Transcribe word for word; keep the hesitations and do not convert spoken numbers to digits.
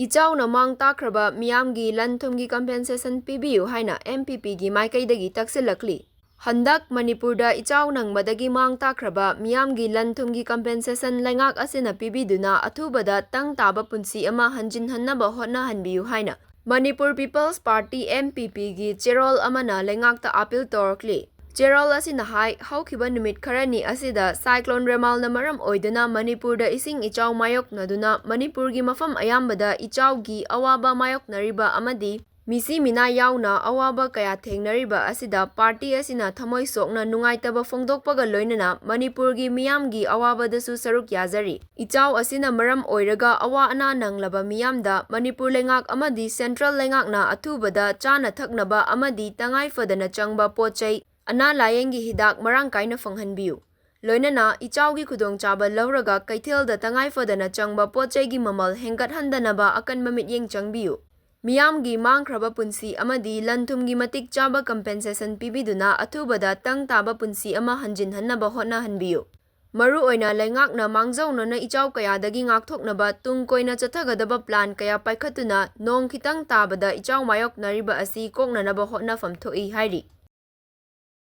ꯏꯆꯥꯎꯅ ꯃꯥꯡ ꯇꯥꯛꯈ꯭ꯔꯕ ꯃꯤꯌꯥꯝꯒꯤ ꯂꯟ ꯊꯨꯝꯒꯤ compensation ꯄꯤꯕꯤꯌꯨ ꯍꯥꯏꯅ M P Pꯒꯤ ꯃꯥꯏꯀꯩꯗꯒꯤ ꯇꯛꯁꯤꯜꯂꯛꯂꯤ꯫ ꯍꯟꯗꯛ ꯃꯅꯤꯄꯨꯔꯗ ꯏꯆꯥꯎ ꯅꯪꯕꯗꯒꯤ ꯃꯥꯡ ꯇꯥꯛꯈ꯭ꯔꯕ ꯃꯤꯌꯥꯝꯒꯤ ꯂꯟ ꯊꯨꯝꯒꯤ compensation ꯂꯩꯉꯥꯛ ꯑꯁꯤꯅ ꯄꯤꯕꯤꯗꯨꯅ ꯑꯊꯨꯕꯗ ꯇꯪ ꯇꯥꯕ ꯄꯨꯟꯁꯤ ꯑꯃ ꯍꯟꯖꯤꯟꯍꯟꯅꯕ ꯍꯣꯠꯅꯍꯟꯕꯤꯌꯨ ꯍꯥꯏꯅ Manipur People's Party, M P Pꯒꯤ ꯆꯦꯔꯣꯜ ꯑꯃꯅ ꯂꯩꯉꯥꯛꯇ appeal ꯇꯧꯔꯛꯂꯤ꯫ ꯆꯦꯔꯣꯜ ꯑꯁꯤꯅ ꯍꯥꯏ, ꯍꯧꯈꯤꯕ ꯅꯨꯃꯤꯠ ꯈꯔꯅꯤ ꯑꯁꯤꯗ Cyclone Remalꯅ ꯃꯔꯝ ꯑꯣꯏꯗꯨꯅ ꯃꯅꯤꯄꯨꯔꯗ ꯏꯁꯤꯡ ꯏꯆꯥꯎ ꯃꯥꯌꯣꯛꯅꯗꯨꯅ ꯃꯅꯤꯄꯨꯔꯒꯤ ꯃꯐꯝ ꯑꯌꯥꯝꯕꯗ ꯏꯆꯥꯎꯒꯤ ꯑꯋꯥꯕ ꯃꯥꯌꯣꯛꯅꯔꯤꯕ ꯑꯃꯗꯤ ꯃꯤꯁꯤ ꯃꯤꯅꯥ ꯌꯥꯎꯅ ꯑꯋꯥꯕ ꯀꯌꯥ ꯊꯦꯡꯅꯔꯤꯕ ꯑꯁꯤꯗ party ꯑꯁꯤꯅ ꯊꯃꯣꯏ ꯁꯣꯛꯅ ꯅꯨꯡꯉꯥꯏꯇꯕ ꯐꯣꯡꯗꯣꯛꯄꯒ ꯂꯣꯏꯅꯅ ꯃꯅꯤꯄꯨꯔꯒꯤ ꯃꯤꯌꯥꯝꯒꯤ ꯑꯋꯥꯕꯗꯁꯨ ꯁꯔꯨꯛ ꯌꯥꯖꯔꯤ꯫ ꯏꯆꯥꯎ ꯑꯁꯤꯅ ꯃꯔꯝ ꯑꯣꯏꯔꯒ ꯑꯋꯥ ꯑꯅꯥ ꯅꯪꯂꯕ ꯃꯤꯌꯥꯝꯗ ꯃꯅꯤꯄꯨꯔ ꯂꯩꯉꯥꯛ ꯑꯃꯗꯤ central ꯂꯩꯉꯥꯛꯅ ꯑꯊꯨꯕꯗ ꯆꯥꯅ ꯊꯛꯅꯕ ꯑꯃꯗꯤ ꯇꯉꯥꯏ ꯐꯗꯅ ꯆꯪꯕ ꯄꯣꯠ ꯆꯩ, ꯑꯅꯥ ꯂꯥꯌꯦꯡꯒꯤ ꯍꯤꯗꯥꯛ ꯃꯔꯥꯡ ꯀꯥꯏꯅ ꯐꯪꯍꯟꯕꯤꯌꯨ꯫ ꯂꯣꯏꯅꯅ ꯏꯆꯥꯎꯒꯤ ꯈꯨꯗꯣꯡꯆꯥꯕ ꯂꯧꯔꯒ ꯀꯩꯊꯦꯜꯗ ꯇꯉꯥꯏ ꯐꯗꯅ ꯆꯪꯕ ꯄꯣꯠ ꯆꯩꯒꯤ ꯃꯃꯜ ꯍꯦꯟꯒꯠꯍꯟꯗꯅꯕ ꯑꯀꯟꯕ ꯃꯤꯠꯌꯦꯡ ꯆꯪꯕꯤꯌꯨ꯫ ꯃꯤꯌꯥꯝꯒꯤ ꯃꯥꯡꯈ꯭ꯔꯕ ꯄꯨꯟꯁꯤ ꯑꯃꯗꯤ ꯂꯟ ꯊꯨꯝꯒꯤ ꯃꯇꯤꯛ ꯆꯥꯕ compensation ꯄꯤꯕꯤꯗꯨꯅ ꯑꯊꯨꯕꯗ ꯇꯪ ꯇꯥꯕ ꯄꯨꯟꯁꯤ ꯑꯃ ꯍꯟꯖꯤꯟꯍꯟꯅꯕ ꯍꯣꯠꯅꯍꯟꯕꯤꯌꯨ꯫ ꯃꯔꯨꯑꯣꯏꯅ ꯂꯩꯉꯥꯛꯅ ꯃꯥꯡꯖꯧꯅꯅ ꯏꯆꯥꯎ ꯀꯌꯥꯗꯒꯤ ꯉꯥꯛꯊꯣꯛꯅꯕ ꯇꯨꯡ ꯀꯣꯏꯅ ꯆꯠꯊꯒꯗꯕ plan ꯀꯌꯥ ꯄꯥꯏꯈꯠꯇꯨꯅ ꯅꯣꯡ ꯈꯤꯇꯪ ꯇꯥꯕꯗ ꯏꯆꯥꯎ ꯃꯥꯌꯣꯛꯅꯔꯤꯕ ꯑꯁꯤ ꯀꯣꯛꯅꯅꯕ ꯍꯣꯠꯅꯐꯝ ꯊꯣꯛꯏ ꯍꯥꯏꯔꯤ꯫